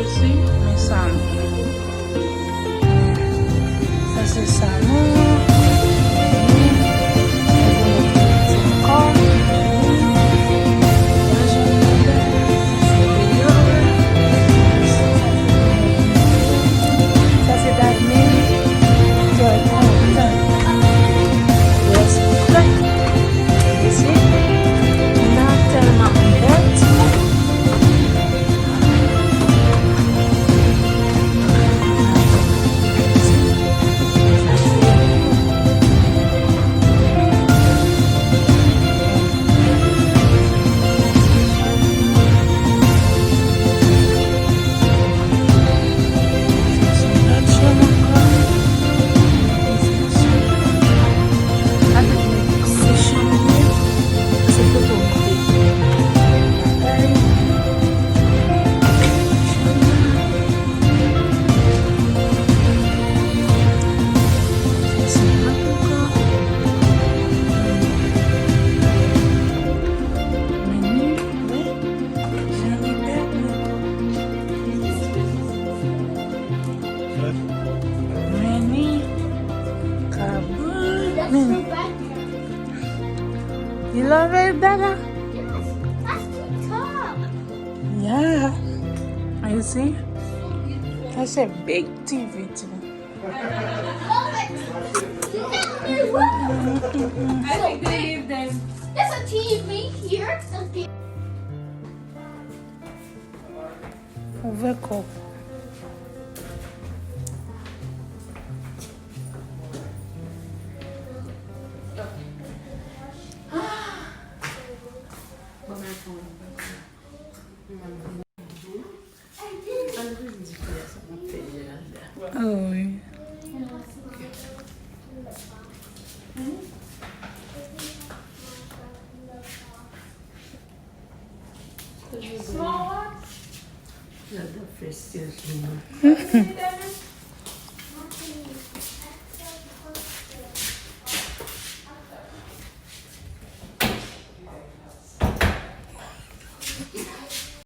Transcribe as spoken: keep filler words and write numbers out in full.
Isi, men salon. Sa se salon. Ankò. Sa se Daymen. Kè kontan. Respè. Isi. Nan tèlman bèl. Meni, kabrit, meni. You love it, Dada? Yeah. You see? That's a big T V too. I think they leave them. There's a T V here. Ouvè kò w. Oh, wi. Small one? Lada fè sèz mwa.